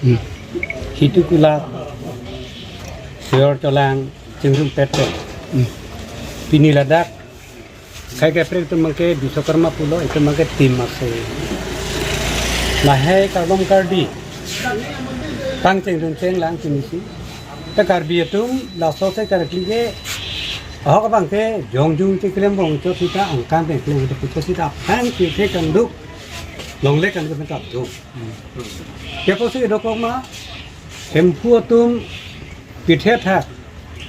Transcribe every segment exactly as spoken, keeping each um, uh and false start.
Hmm. Hiti kulat, Chojor Cholang, chingrum peten. Hmm. Pini ladak, akhai kaprek atum abangke Biswakarma pulo, itum abangke team ase. Lahai kardom kardi, pangcheng duncheng lang pinisi. Ta Karbi atum, laso se karkli ke, ahok abangke, jongjung keklem bong cho sita angkan keklem bong cho sita, aphan kethe kangduk, longle kangduk kangduk. Keposi dokok ma, Hemphu atum pithe thak,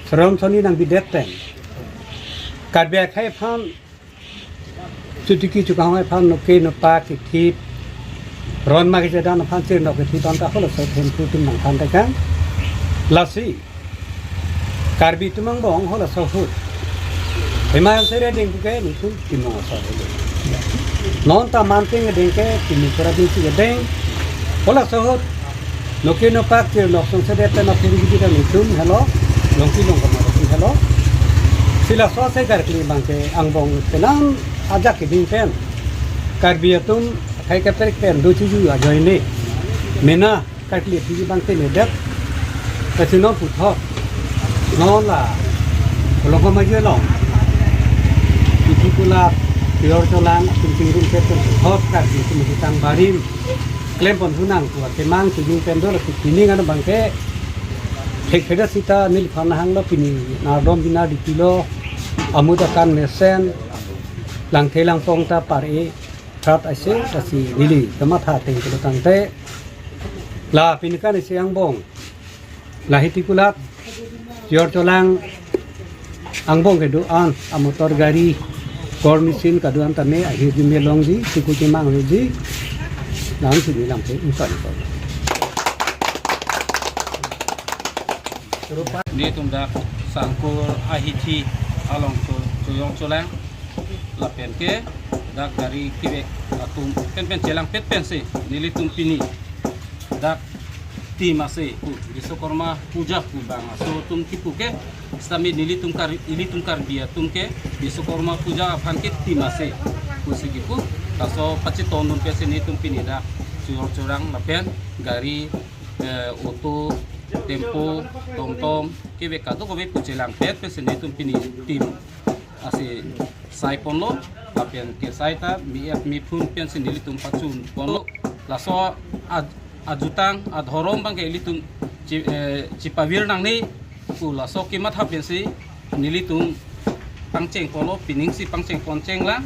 serom soni nangbidet pen. Karbi akhai aphan, chotiki chokahong aphan noke nopak kithip, ron ma kechedan aphan chirnok kithip anta halaso Hemphu atum nangphan tekang. Lasi, Karbi atum angbong halaso ahut. Hemai amseri ading ke nelitum Timung asor ahut. Non ta Manting ading ke Timung pura ding si ading. Halaso ahut. Noke nopak chirnok songsedet pen aphi rigi kita nelitum helo. Longki longkama nelitum helo. Si laso se karkli abangke angbong penang ajak keding pen. Karbi atum akhai kaprek pen do chuju ajoine. Mena karkli aphi abangke nedet. Kasi non puthot. Non la. Longkama je long. Hiti kulat, Chojor Cholang, atum chingrum peten puthot karkli atum tang barim. Klem pon thu nang tua kemang chujung pen do lasi pini ngan abangke. Thek theda sita neliphan nahanglo pini nardom bina dipilo. Amut akan mesen. Langthe langpong ta par-e. Prat ase, lasi neli kamatha ateng kedotangte. La pini kan isi angbong. La hiti kulat, Chojor Cholang angbong kedo-an, amotor gari, kor machine kedo-an tame, ahirjume longji, suku chemangji, nang sini lampe, ingkon ingkon. Netum dak Sangkur ahithi along Cho-, Chojor Cholang, lapen ke dak gari kevek atum pen pen chelangpet pensi nelitum pini dak team ase pu Biswakarma puja pu bang aso atum kipu ke sitame nelitum Kar-, ilitum Karbi atum ke Biswakarma puja aphan ke team ase pusi kipu. Laso pachetondun pensi netum pini dak Chojor Cholang lapen gari, eh, auto, tempo, tomtom kevek kadokave pu chelangpet pensi netum pini team ase sai ponlo, lapen kesai ta mi-et miphun pensi nelitum pachun ponlo. Laso a-, ajutang adhorom abangke ilitum chi-, eh, chipavir nangne pu laso kematha pensi nelitum pangcheng ponlo, pining si pangcheng pon chenglang,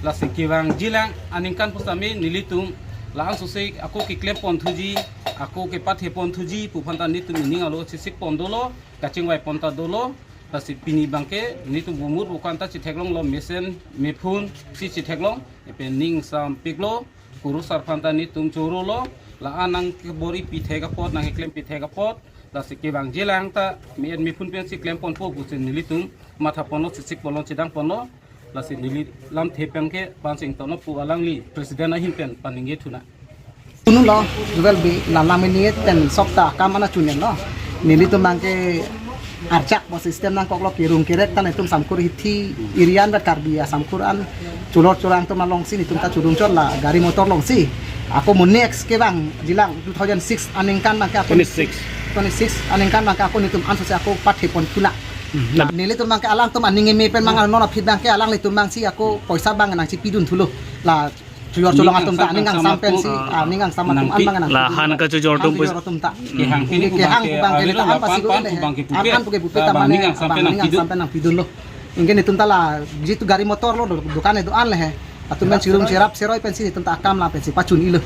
lasi kevangjilang aningkan pusitame nelitum la-an sose ako keklem pon thuji, ako kepathe pon thuji pu aphan ta netum ining arlo chesik pon dolo, kachingvai pon ta dolo. Lasi pini abangke netum bumur bukan ta chetheklonglo, mesen miphun si chetheklong, lapen ning sampiklo, kurusar aphan ta netum chorolo, la-an nangkebor-i pithek apot, nangkeklem pithek apot, lasi kevangjilang ta mi-et miphun pensi klem ponpo pusi nelitum matha ponlo, chesik ponlo, chedang ponlo. Lasi neli lamthe pen ke pangcheng tonlo pu alangli president ahin pen paningje thunang. Tunlo, duvel bi lalam ini pen sokta kam ana chunen lo. Nelitum abangke archak bo system nangkoklo, kirung kirek ta netum Sangkur hithi irian bat Karbi a Sangkur an Chojor Cholang atum alongsi netum ta chudun chot la gari motor alongsi. Ako mo next kevangjilang two thousand six aningkan abangke ako twenty-six. Twenty-six aningkan abangke ako netum ansose ako pathe pon thulang. Hmm. Nelitum abangke alangtum aning eme pen abang non aphi abangke alanglitum abangsi ako poisa abang nangchipidun thulo. La Chojor Cholang atum ta aning angsam pensi, ah, aning angsam atum an abang nang. La han kachojor atum, chojor atum ta. Kehang pini kehang abangke ta an pasi lo le. An an puke pupe ta mane aning angsam pen nangpidunlo. Ingke netum ta la jitu gari motor lo, do-, dukan do-an le he. Atum pen chirum chirap cheroi pensi netum ta akam la pensi pachun-ilo.